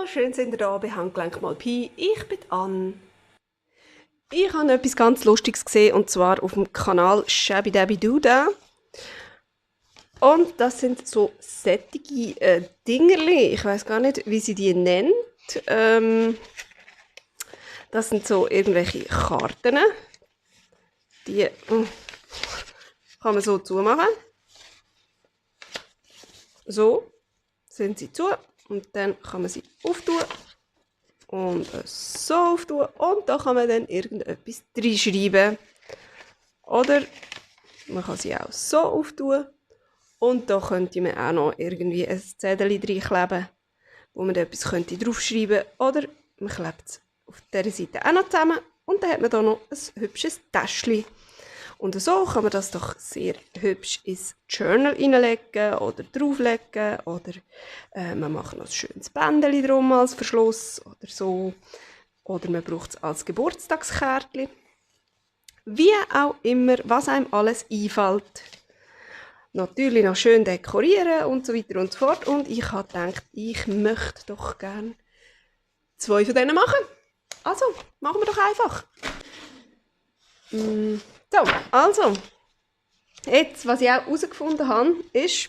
Hallo, schön sind ihr da bei Handgelenk mal Pi. Ich bin Anne. Ich habe etwas ganz Lustiges gesehen, und zwar auf dem Kanal Shabby Dabby Duda. Und das sind so sättige Dingerli. Ich weiß gar nicht, wie sie die nennt. Das sind so irgendwelche Karten. Die kann man so zumachen. So sind sie zu. Und dann kann man sie auftun. Und so auftun. Und da kann man dann irgendetwas reinschreiben. Oder man kann sie auch so auftun. Und da könnte man auch noch irgendwie ein Zettel reinkleben, wo man etwas draufschreiben könnte. Oder man klebt es auf dieser Seite auch noch zusammen. Und dann hat man da noch ein hübsches Täschchen. Und so kann man das doch sehr hübsch ins Journal reinlegen oder drauflegen. Oder man macht noch ein schönes Bändchen drum als Verschluss oder so. Oder man braucht es als Geburtstagskärtchen. Wie auch immer, was einem alles einfällt. Natürlich noch schön dekorieren und so weiter und so fort. Und ich habe gedacht, ich möchte doch gerne 2 von denen machen. Also, machen wir doch einfach. So, also. Jetzt, was ich auch herausgefunden habe, ist,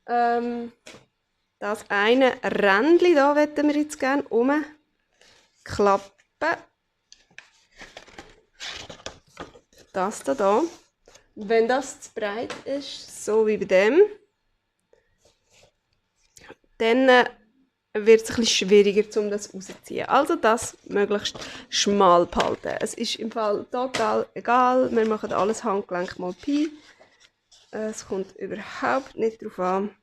das eine Rändchen da möchten wir jetzt gerne umklappen. Das da. Wenn das zu breit ist, so wie bei dem, dann wird es ein bisschen schwieriger, um das rauszuziehen. Also das möglichst schmal behalten. Es ist im Fall total egal. Wir machen alles Handgelenk mal Pi. Es kommt überhaupt nicht darauf an.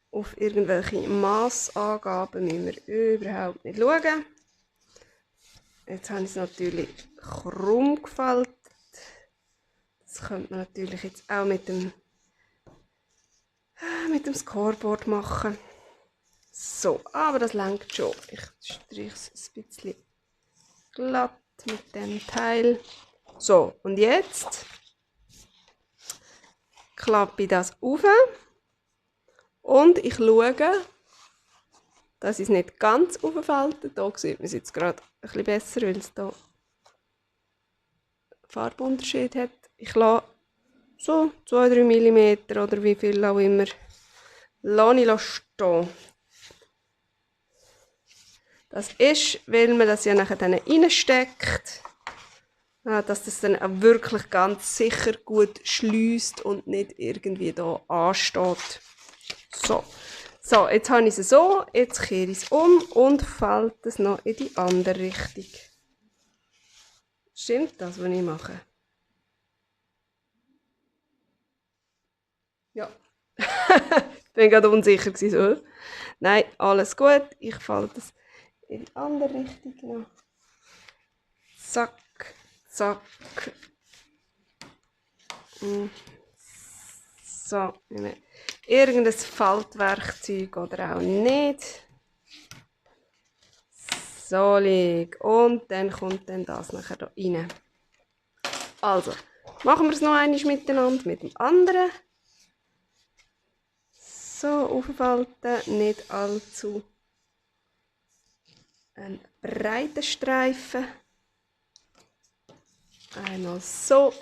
Auf irgendwelche Massangaben müssen wir überhaupt nicht schauen. Jetzt habe ich es natürlich krumm gefaltet. Das könnte man natürlich jetzt auch mit dem Scoreboard machen. So, aber das lenkt schon. Ich streiche es ein bisschen glatt mit dem Teil. So, und jetzt klappe ich das auf und ich schaue, dass ich es nicht ganz auffalte. Hier sieht man es jetzt gerade ein bisschen besser, weil es hier Farbunterschied hat. Ich lasse so 2-3 mm oder wie viel auch immer stehen. Das ist, weil man das ja nachher dann reinsteckt, dass das dann auch wirklich ganz sicher gut schliesst und nicht irgendwie da ansteht. So. So, jetzt habe ich es so, jetzt kehre ich es um und falte es noch in die andere Richtung. Stimmt das, was ich mache? Ja. Ich bin gerade unsicher gewesen, so. Nein, alles gut. Ich falte es in die andere Richtung noch. Zack, zack. So, irgendein Faltwerkzeug oder auch nicht. So liegt. Und dann kommt dann das nachher da rein. Also, machen wir es noch einmal miteinander mit dem anderen. So, aufhalten, nicht allzu einen breiten Streifen. Einmal so.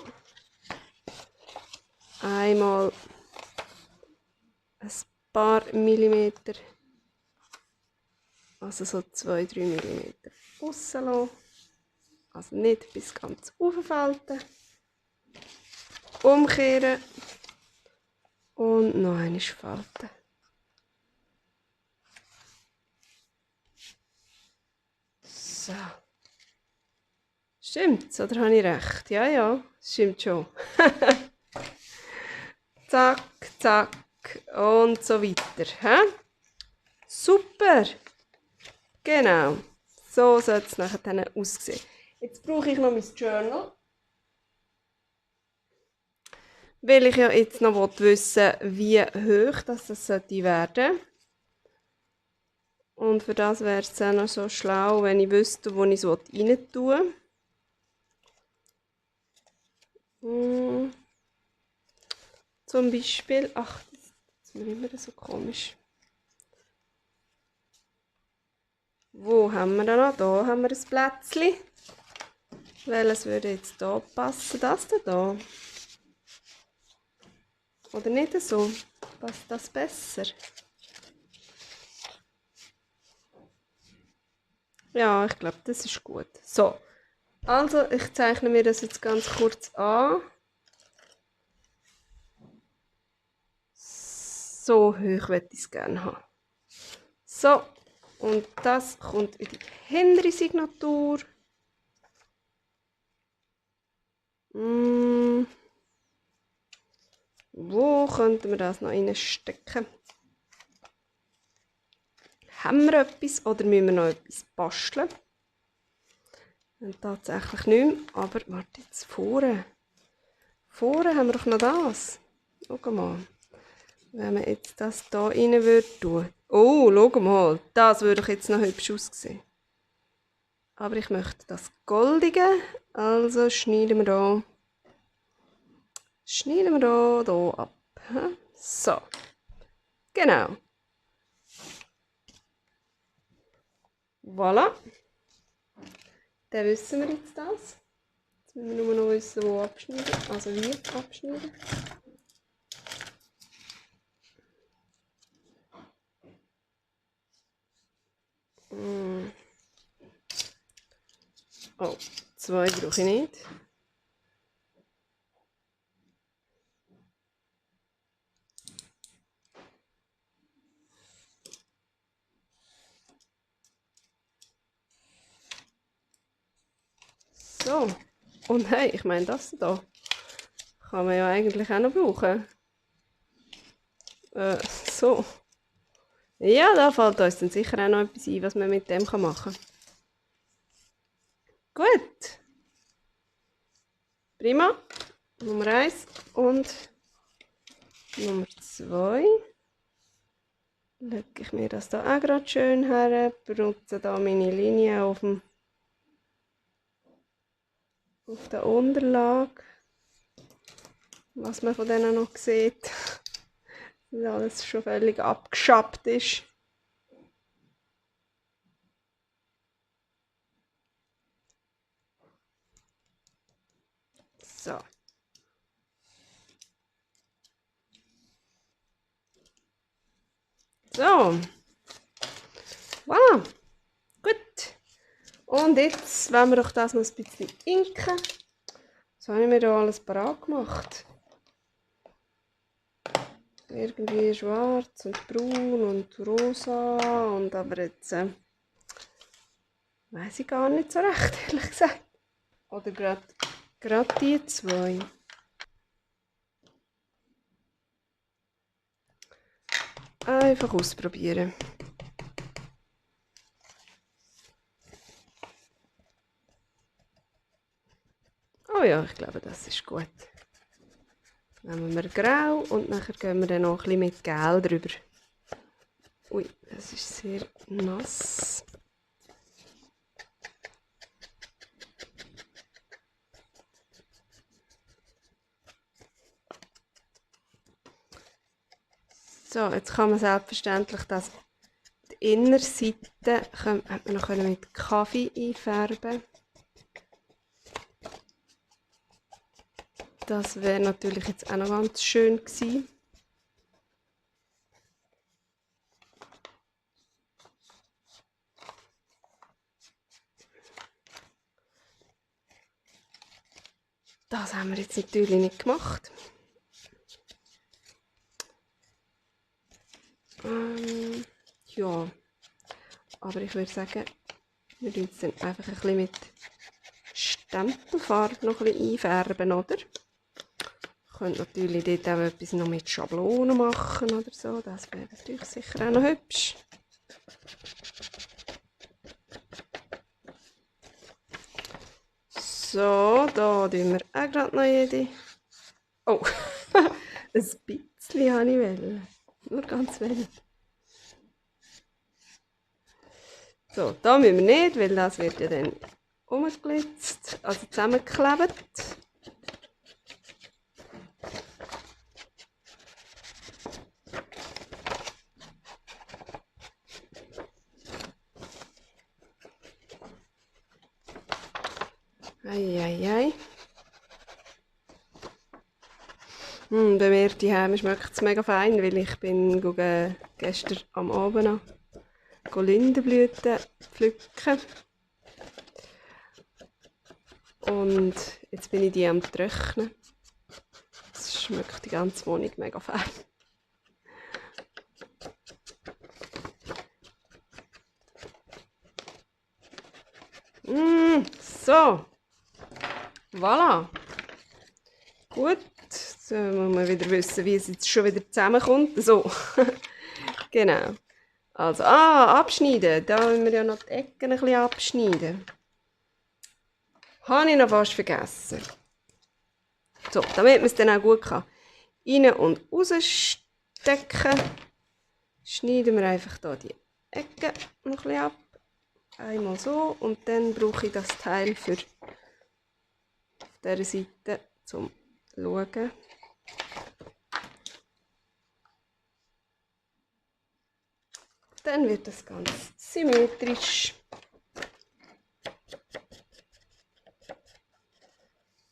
Einmal ein paar Millimeter. Also so 2-3 mm rauslassen. Also nicht bis ganz auffalten. Umkehren. Und noch einmal falten. So. Stimmt's, oder habe ich recht? Ja, ja, stimmt schon. Zack, zack und so weiter. He? Super! Genau. So soll es nachher dann aussehen. Jetzt brauche ich noch mein Journal. Weil ich ja jetzt noch wissen will, wie hoch das werden sollte. Und für das wäre es auch noch so schlau, wenn ich wüsste, wo ich es rein tue. Zum Beispiel, ach, das ist mir immer so komisch. Wo haben wir da noch? Da haben wir ein Plätzchen. Welches würde jetzt hier passen? Das da? Oder nicht so? Passt das besser? Ja, ich glaube, das ist gut. So, also ich zeichne mir das jetzt ganz kurz an. So hoch möchte ich es gerne haben. So, und das kommt in die hintere Signatur. Wo könnten wir das noch reinstecken? Haben wir etwas oder müssen wir noch etwas basteln? Tatsächlich nicht mehr, aber warte jetzt vorne. Vorne haben wir doch noch das. Schau mal. Wenn man jetzt das hier rein würde tun. Oh, schau mal. Das würde doch jetzt noch hübsch aussehen. Aber ich möchte das Goldige. Also schneiden wir hier ab. So. Genau. Voilà. Dann wissen wir jetzt das. Jetzt müssen wir nur noch wissen, wo abschneiden. Also wie abschneiden. Oh, 2 brauche ich nicht. So. Und hey, ich meine das da. Kann man ja eigentlich auch noch brauchen. So. Ja, da fällt uns dann sicher auch noch etwas ein, was man mit dem machen kann. Gut. Prima. Nummer 1 und Nummer 2. Lege ich mir das da auch gerade schön her. Benutze da meine Linie auf der Unterlage. Was man von denen noch sieht. Dass alles schon völlig abgeschappt ist. So. So. Voilà. Gut. Und jetzt wollen wir doch das noch ein bisschen inken. Was habe ich mir da alles parat gemacht? Irgendwie schwarz und braun und rosa und aber jetzt weiß ich gar nicht so recht, ehrlich gesagt. Oder gerade die zwei. Einfach ausprobieren. Oh ja, ich glaube, das ist gut. Nehmen wir grau und nachher gehen wir dann noch ein bisschen mit Gel drüber. Ui, das ist sehr nass. So, jetzt kann man selbstverständlich die Innenseite hat man noch mit Kaffee einfärben. Das wäre natürlich jetzt auch noch ganz schön gewesen. Das haben wir jetzt natürlich nicht gemacht. Ja, aber ich würde sagen, wir tun es dann einfach ein bisschen mit Stempelfarbe noch ein bisschen einfärben, oder? Ihr könnt natürlich dort auch etwas noch mit Schablonen machen oder so. Das wäre natürlich sicher auch noch hübsch. So, da tun wir auch gerade noch jede. Oh, ein bisschen habe ich wollen. Nur ganz wenig. So, da müssen wir nicht, weil das wird ja dann umgeglitzt, also zusammengeklebt. Eieiei. Bei mir daheim schmeckt es mega fein, weil ich bin gestern am Abend noch Lindenblüten pflücken. Und jetzt bin ich die am Trocknen. Es schmeckt die ganze Wohnung mega fein. So. Voilà. Gut. Jetzt muss man wieder wissen, wie es jetzt schon wieder zusammenkommt. So. Genau. Also, abschneiden. Da müssen wir ja noch die Ecken ein bisschen abschneiden. Habe ich noch fast vergessen. So, damit man es dann auch gut kann. Rein und rausstecken. Schneiden wir einfach hier die Ecken noch ein bisschen ab. Einmal so und dann brauche ich das Teil für auf dieser Seite zum Schauen. Dann wird das ganz symmetrisch.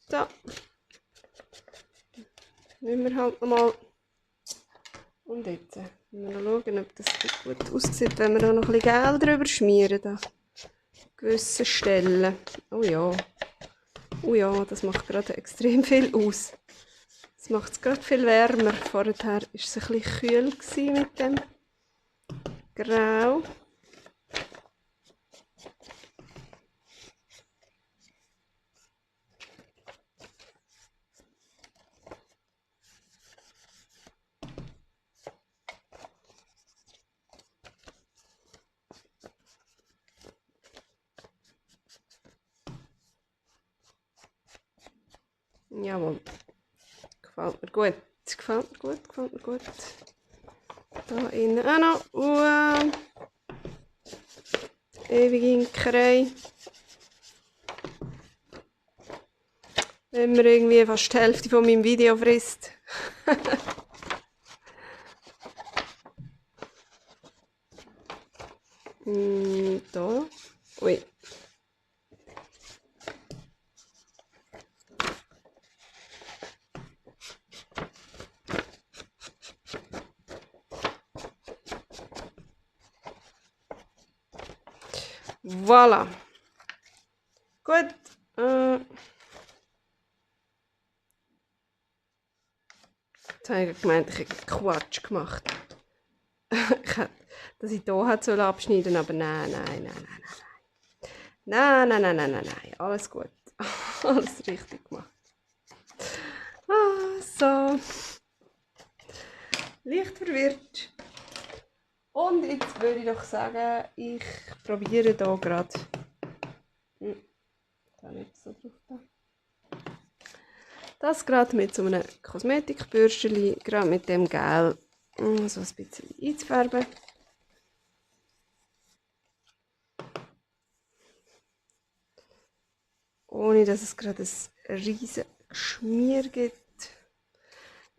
So. Nehmen wir halt nochmal. Und jetzt müssen wir noch schauen, ob das gut aussieht, wenn wir da noch ein bisschen Gel drüber schmieren. Da. Gewissen Stellen. Oh ja. Oh ja, das macht gerade extrem viel aus. Es macht es gerade viel wärmer. Vorher war es ein bisschen kühl mit dem Grau. Jawohl. Gefällt mir gut. Gefällt mir gut, gefällt mir gut. Da innen auch noch. Ewige Imkerei. Wenn man irgendwie fast die Hälfte von meinem Video frisst. Da. Ui. Voilà. Gut. Jetzt habe ich gemeint, ich habe Quatsch gemacht. Dass ich hier abschneiden soll, aber nein. Nein. Alles gut. Alles richtig gemacht. So. Leicht verwirrt. Und jetzt würde ich doch sagen, ich probiere hier gerade. Da nicht so drauf da. Das gerade mit so einem Kosmetikbürstchen, gerade mit dem Gel, so ein bisschen einzufärben. Ohne dass es gerade ein riesen Geschmier gibt.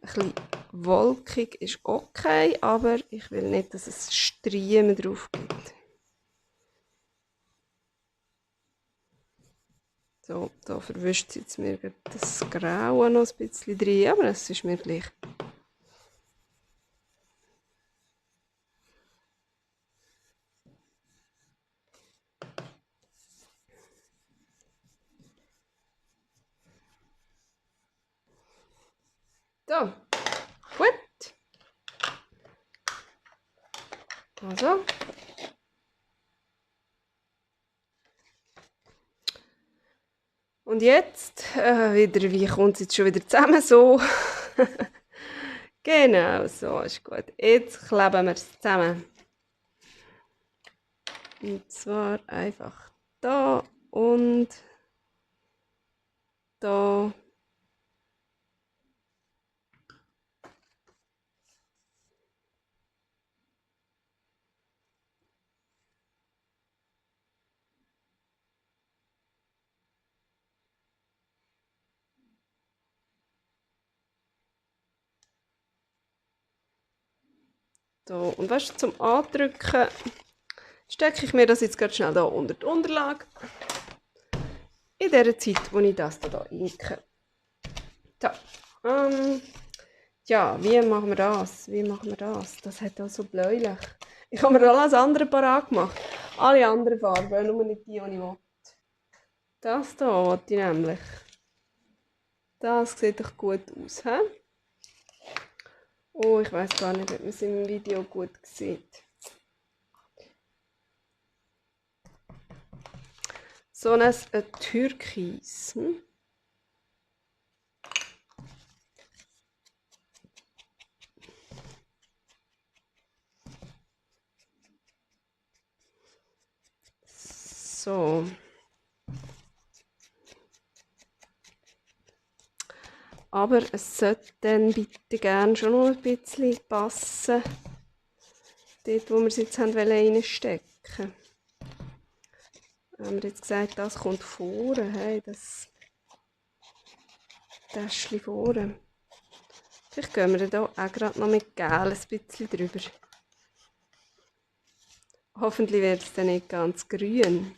Ein bisschen wolkig ist okay, aber ich will nicht, dass es Striemen drauf gibt. So, da verwischt jetzt mir das Graue noch ein bisschen drin, aber es ist mir gleich. So, gut. Also. Und jetzt, wie kommt es jetzt schon wieder zusammen? So. Genau, so ist gut. Jetzt kleben wir es zusammen. Und zwar einfach da und da. So, und weißt du, zum Andrücken stecke ich mir das jetzt gerade schnell da unter die Unterlage. in der Zeit, wo ich das hier inke. So, ja, wie machen wir das? Wie machen wir das? Das hat auch so bläulich. Ich habe mir alles andere parat gemacht. Alle anderen Farben, nur nicht die ich will. Das hier will ich nämlich. Das sieht doch gut aus, hä? Oh, ich weiß gar nicht, ob man es im Video gut sieht. So ein Türkis. So. Aber es sollte dann bitte gerne schon noch ein bisschen passen. Dort, wo wir es jetzt reinstecken wollten. Haben wir jetzt gesagt, das kommt vorne, hey, das Täschchen vorne. Vielleicht gehen wir da auch gerade noch mit Gel ein bisschen drüber. Hoffentlich wird es dann nicht ganz grün.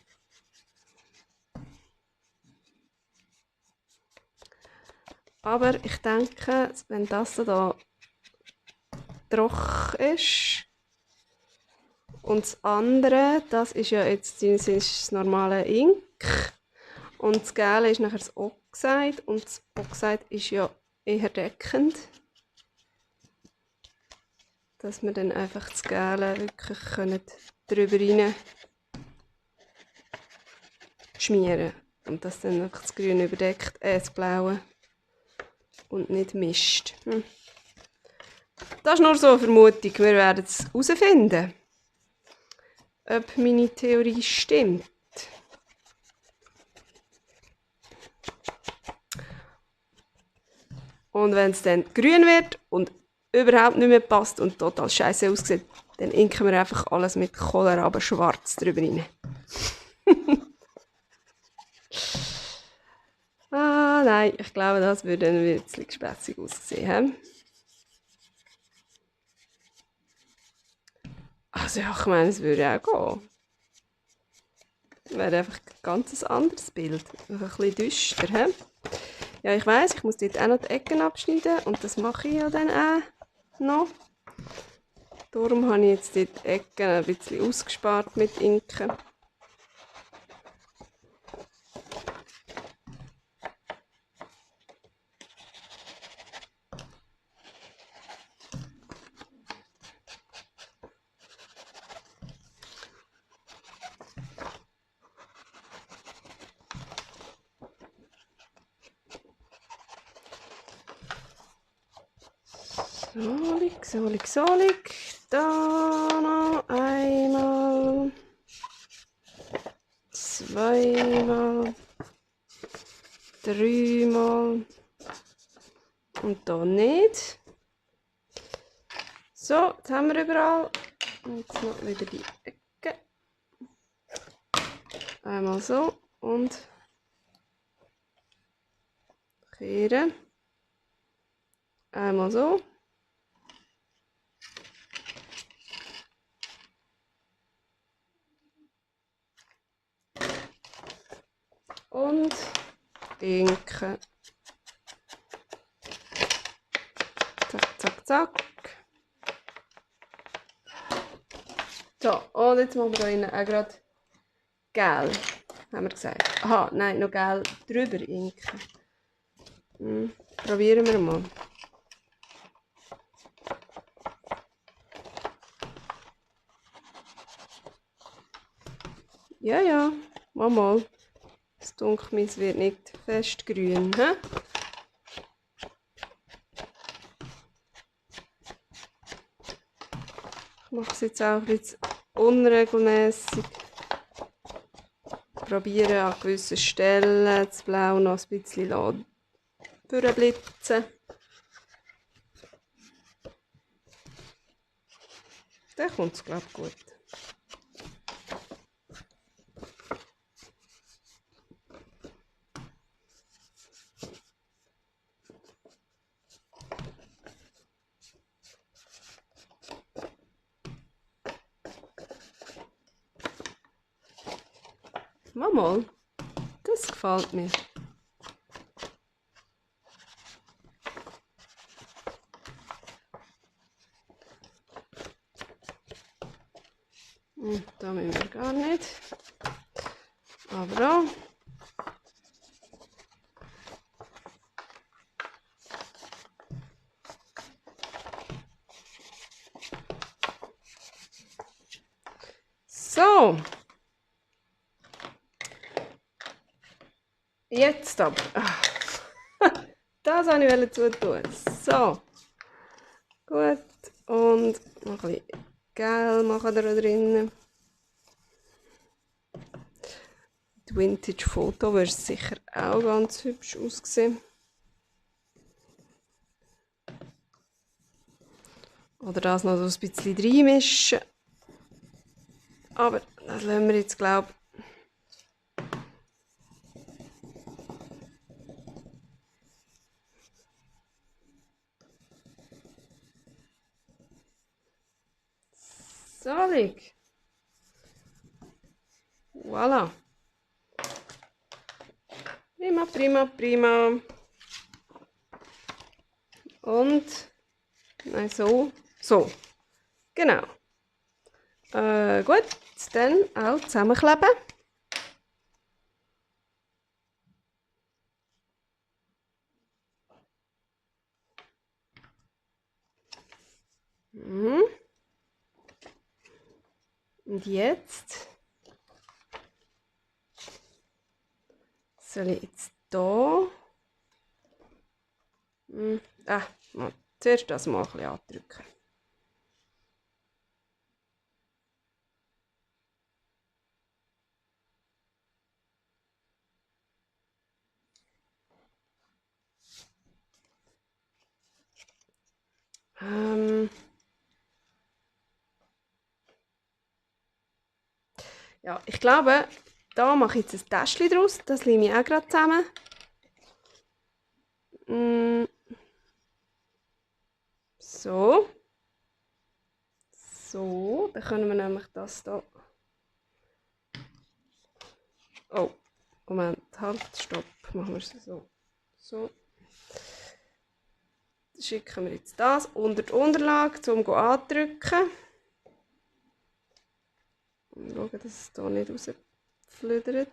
Aber ich denke, wenn das hier trocken ist und das andere, das ist ja jetzt das normale Ink und das Gelbe ist nachher das Oxide und das Oxide ist ja eher deckend, dass wir dann einfach das Gelbe wirklich drüber rein schmieren und das dann einfach das Grüne überdeckt, das Blaue und nicht mischt. Das ist nur so eine Vermutung, wir werden es herausfinden, ob meine Theorie stimmt. Und wenn es dann grün wird und überhaupt nicht mehr passt und total scheiße aussieht, dann inken wir einfach alles mit Kohlraben schwarz drüber rein. Ah nein, ich glaube, das würde dann ein bisschen gespässig aussehen. Also ja, ich meine, es würde auch gehen. Wäre einfach ein ganz anderes Bild. Ein bisschen düster. He? Ja, ich weiss, ich muss dort auch noch die Ecken abschneiden und das mache ich ja dann auch noch. Darum habe ich jetzt dort die Ecken ein bisschen ausgespart mit Inken. Solig. Da noch einmal. Zweimal. Dreimal. Und da nicht. So, jetzt haben wir überall. Und jetzt noch wieder die Ecke. Einmal so und kehren. Einmal so. Und inken. Zack, zack, zack. So, und jetzt machen wir hier auch gerade Gel. Haben wir gesagt. Aha, nein, noch Gel drüber inken. Probieren wir mal. Ja, mal. Das Dunkelmis wird nicht fest grün. He? Ich mache es jetzt auch ein bisschen unregelmäßig. Probieren an gewissen Stellen das Blau noch ein bisschen durchblitzen. Dann kommt es, glaube ich, gut. Mal. Das gefällt mir. Da müssen wir gar nicht. Aber auch. So. Jetzt aber. Das wollte ich zutun. So. Gut. Und noch ein bisschen Gel machen wir da drinnen. Die Vintage-Foto wird sicher auch ganz hübsch aussehen. Oder das noch so ein bisschen reinmischen. Aber das lassen wir jetzt, glaube ich. Salig. Voilà. Prima, prima, prima. Und, nein, so, so. Genau. Gut, dann auch zusammenkleben. Und jetzt soll ich jetzt hier zuerst das mal ein bisschen andrücken. Ja, ich glaube, da mache ich jetzt ein Täschchen draus. Das lege ich auch gerade zusammen. So. So, dann können wir nämlich das hier. Oh, Moment, halt, stopp. Machen wir es so. So. Dann schicken wir jetzt das unter die Unterlage, um anzudrücken. Und schauen, dass es hier nicht rausflüdert.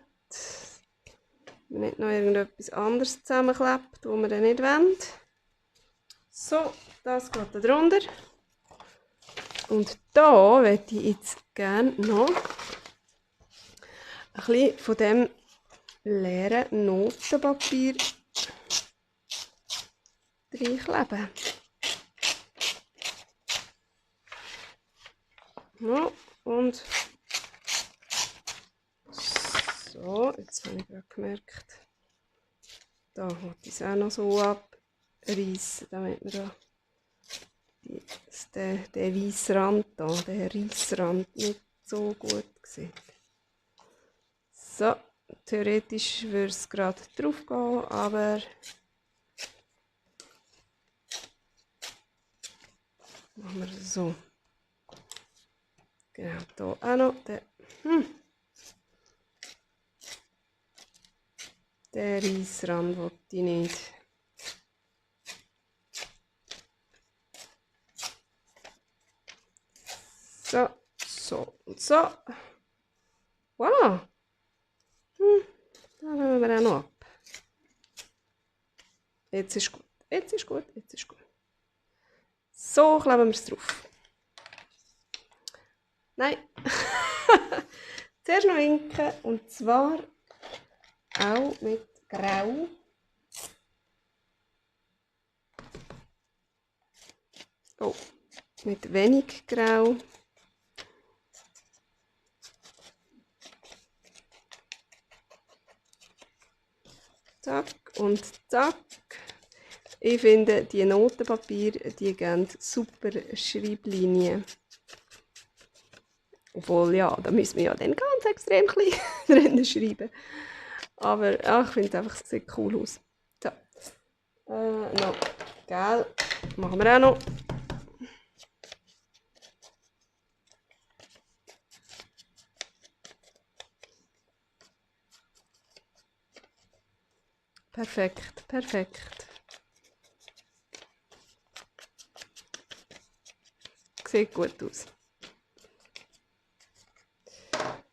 Wenn nicht noch irgendetwas anderes zusammenklebt, das wir dann nicht wollen. So, das geht da drunter. Und da möchte ich jetzt gerne noch ein bisschen von dem leeren Notenpapier reinkleben. Ja, und so, jetzt habe ich gerade gemerkt, da wollte ich es auch noch so abreißen, damit wir da den weißen Rand da, den Reissrand nicht so gut sieht. So, theoretisch würde es gerade drauf gehen, aber machen wir es so. Genau, hier auch noch den Reissrand wollte ich nicht. So, so und so. Wow! Da nehmen wir auch noch ab. Jetzt ist gut, jetzt ist gut, jetzt ist gut. So kleben wir es drauf. Nein. Zuerst noch winken, und zwar auch mit Grau. Oh, mit wenig Grau. Zack und zack. Ich finde, die Notenpapiere, die geben super Schreiblinien. Obwohl, ja, da müssen wir ja dann ganz extrem klein drin schreiben. Aber ja, ich finde es einfach, es sieht cool aus. So. Noch Gel machen wir auch noch. Perfekt, perfekt. Sieht gut aus.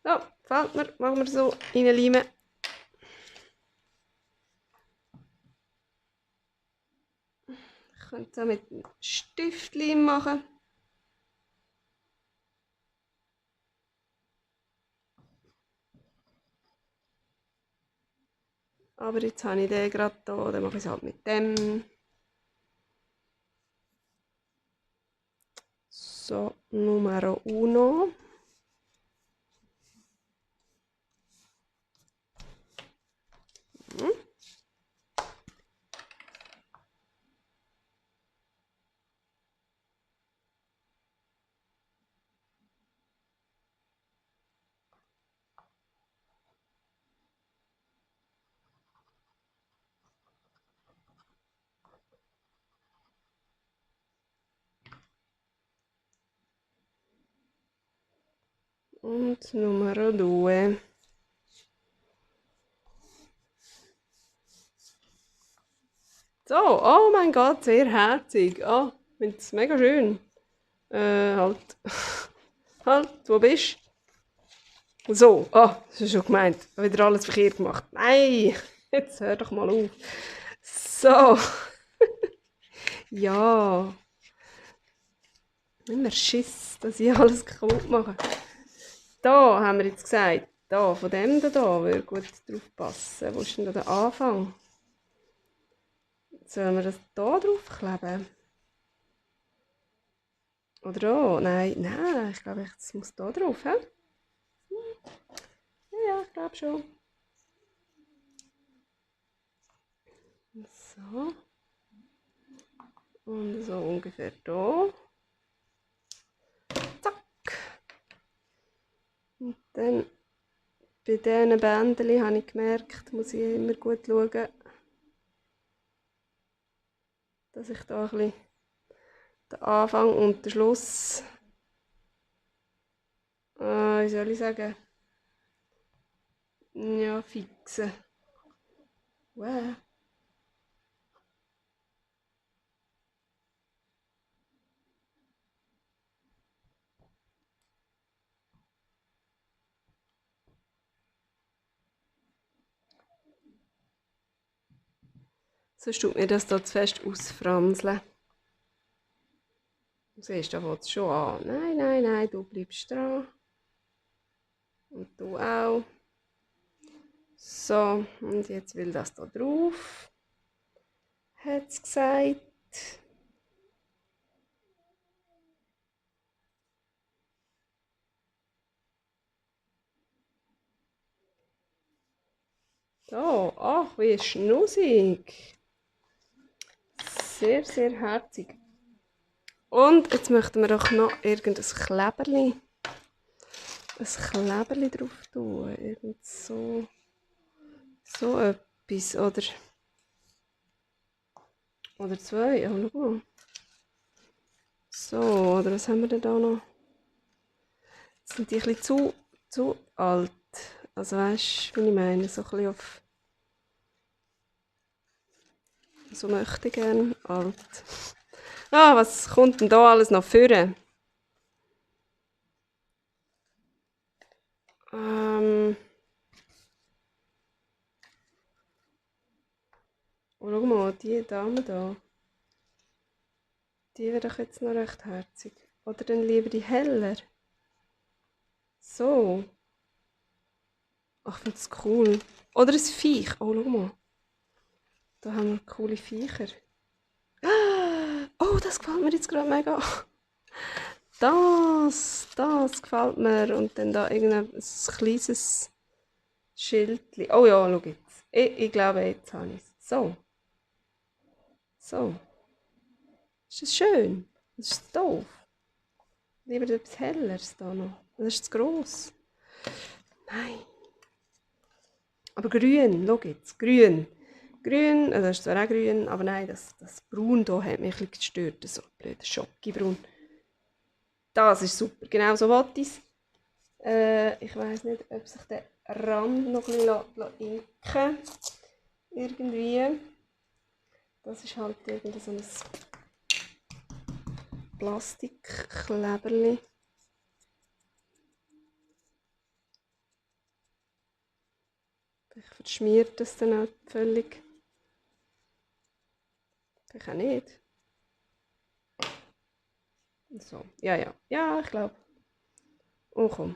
So, gefällt mir. Machen wir so reinleimen. Ich könnte es auch mit einem Stiftleim machen. Aber jetzt habe ich den gerade hier, dann mache ich es halt mit dem. So, numero uno. Und numero due. So, oh mein Gott, sehr herzig. Oh, ich finde es mega schön. Halt. Halt, wo bist du? So, das ist schon gemeint. Ich habe wieder alles verkehrt gemacht. Nein, jetzt hör doch mal auf. So. Ja. Immer Schiss, dass ich alles kaputt mache. Da haben wir jetzt gesagt, da, von dem da würde gut drauf passen. Wo ist denn da der Anfang? Sollen wir das da drauf kleben? Oder da? Nein, ich glaube, es muss da drauf, hä? Ja, ich glaube schon. So. Und so ungefähr da. Zack. Und dann bei diesen Bändchen habe ich gemerkt, muss ich immer gut schauen, dass ich da ein bisschen den Anfang und den Schluss, wie soll ich sagen, ja, fixen. Wow. Sonst tut mir das hier zu fest ausfranseln. Du siehst, da fängt es schon an. Nein, du bleibst dran. Und du auch. So, und jetzt will das da drauf. Hat es gesagt. So, ach, wie schnussig. Sehr, sehr herzig. Und jetzt möchten wir doch noch irgendein Kleberli. Ein Kleberli drauf tun. Irgend so. So etwas. Oder zwei. Oh, schau mal. So, oder was haben wir denn da noch? Jetzt sind die ein bisschen zu alt. Also weißt du, wie ich meine? So ein bisschen auf. So möchte ich gerne alt. Ah, was kommt denn da alles noch vor? Oh, schau mal, die Dame da. Die wäre doch jetzt noch recht herzig. Oder dann lieber die heller. So. Ach, ich finde das cool. Oder ein Viech. Oh, schau mal. Da haben wir coole Viecher. Oh, das gefällt mir jetzt gerade mega. Das gefällt mir. Und dann da irgendein kleines Schildchen. Oh ja, schau jetzt. Ich glaube, jetzt habe ich es. So. So. Ist das schön? Das ist doof. Lieber etwas Helleres da noch. Das ist zu gross. Nein. Aber grün, schau jetzt. Grün. Grün, das ist zwar auch grün, aber nein, das Braun hier hat mich ein bisschen gestört. So blöder Schokibraun. Das ist super. Genau so wollte ich es. Ich weiss nicht, ob sich der Rand noch ein bisschen inken. irgendwie. Das ist halt irgend so ein Plastikkleberli. Vielleicht verschmiert das dann auch völlig. Vielleicht auch nicht. So, ja, ja. Ja, ich glaube. Oh komm.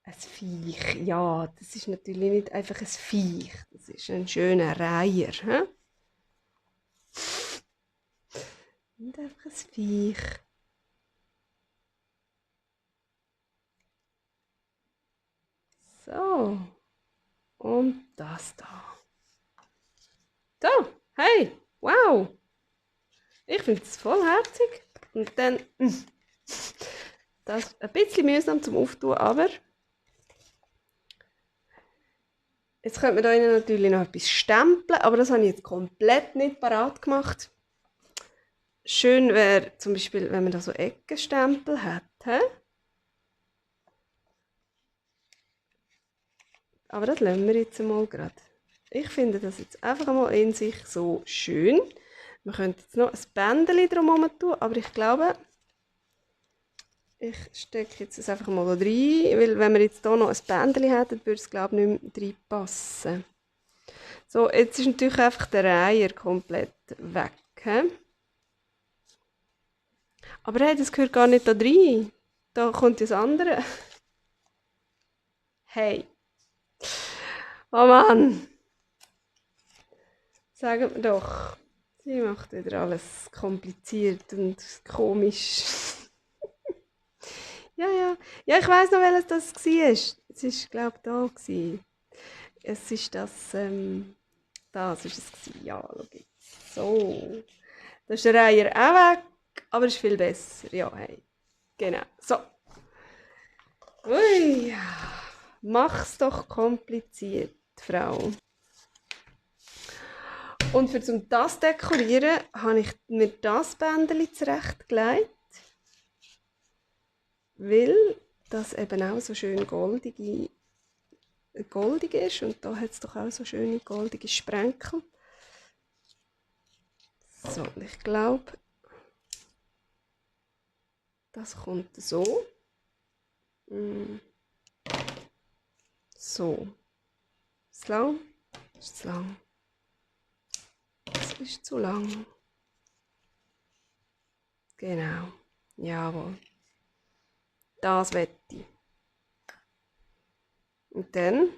Ein Viech. Ja, das ist natürlich nicht einfach ein Viech. Das ist ein schöner Reiher. He? Nicht einfach ein Viech. So. Und das da. So, hey, wow. Ich finde es vollherzig. Und dann, das ist ein bisschen mühsam zum Auftun, aber jetzt könnte man da innen natürlich noch etwas stempeln, aber das habe ich jetzt komplett nicht parat gemacht. Schön wäre zum Beispiel, wenn man da so Eckenstempel hat. He? Aber das lassen wir jetzt mal gerade. Ich finde das jetzt einfach mal in sich so schön. Man könnte jetzt noch ein Bändchen drum tun, aber ich glaube, ich stecke jetzt das einfach mal da rein, weil wenn wir jetzt hier noch ein Bändchen hätten, würde es glaube ich nicht mehr reinpassen. So, jetzt ist natürlich einfach der Reiher komplett weg. He? Aber hey, das gehört gar nicht da rein. Da kommt das andere. Hey. Oh Mann. Sagen wir doch. Sie macht wieder alles kompliziert und komisch. Ja, ja. Ja, ich weiss noch, welches das war. Es war, glaube ich, da. Gewesen. Es ist das, das ist es gewesen. Ja, schau jetzt. So. Da ist der Reiher auch weg, aber ist viel besser. Ja, hey. Genau. So. Ui, ja. Mach's doch kompliziert, Frau. Und für zum das dekorieren, habe ich mir das Bändchen zurechtgelegt, weil das eben auch so schön goldig ist. Und da hat es doch auch so schöne goldige Sprenkel. So, ich glaube, das kommt so. So. Ist lang? Ist zu lang. Das ist zu lang. Genau. Jawohl. Das wette ich. Und dann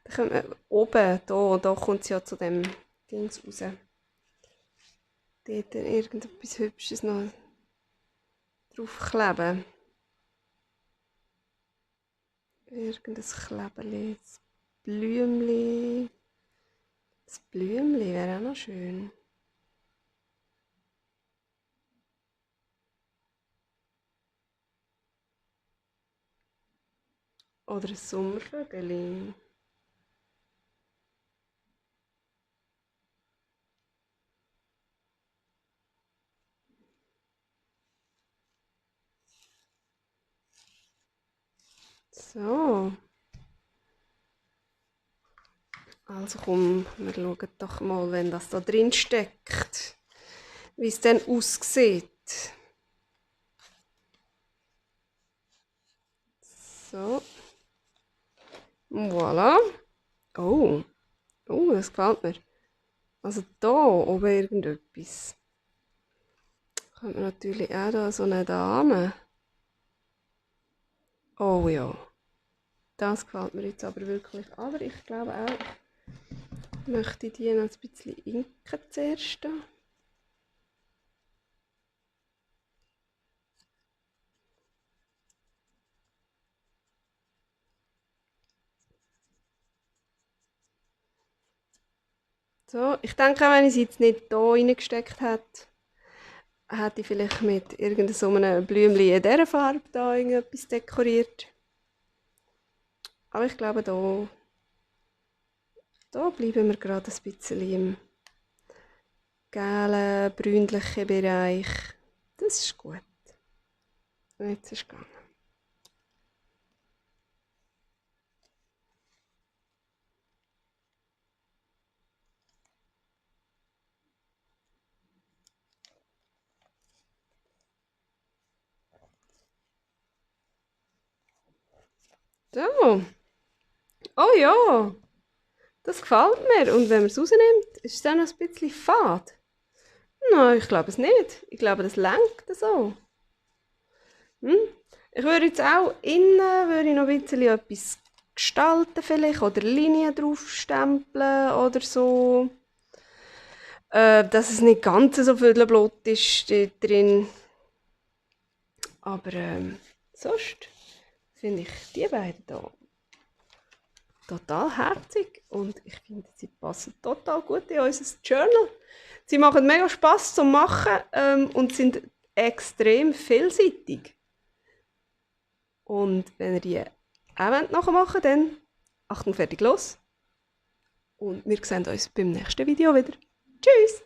können wir oben, da kommt es ja zu dem Dings raus. Dort irgendetwas Hübsches noch draufkleben. Irgendein Kleberli. Das Blümli. Das Blümli wäre auch noch schön. Oder ein Sommervögeli. So. Also komm, wir schauen doch mal, wenn das da drin steckt, wie es dann aussieht. So. Voilà. Oh. Oh, das gefällt mir. Also da oben irgendetwas. Könnte man natürlich auch da so eine Dame. Oh ja. Das gefällt mir jetzt aber wirklich. Aber ich glaube auch, ich möchte die noch ein bisschen inken zuerst. So, ich denke auch, wenn ich sie jetzt nicht hier reingesteckt hätte, hätte ich vielleicht mit irgendeinem so einem Blümchen in dieser Farbe da irgendetwas dekoriert. Aber ich glaube, da bleiben wir gerade ein bisschen im gelben, brünlichen Bereich. Das ist gut. Und jetzt ist es gegangen. So. Oh ja, das gefällt mir. Und wenn man es rausnimmt, ist es dann noch ein bisschen fad. Nein, ich glaube es nicht. Ich glaube, das lenkt so. Hm? Ich würde jetzt auch innen würde ich noch ein bisschen etwas gestalten vielleicht oder Linien draufstempeln oder so. Dass es nicht ganz so viel blut ist drin. Aber sonst finde ich die beiden hier total herzig und ich finde, sie passen total gut in unser Journal. Sie machen mega Spass zum Machen und sind extrem vielseitig. Und wenn ihr die auch nachmachen wollt, dann Achtung, fertig, los. Und wir sehen uns beim nächsten Video wieder. Tschüss!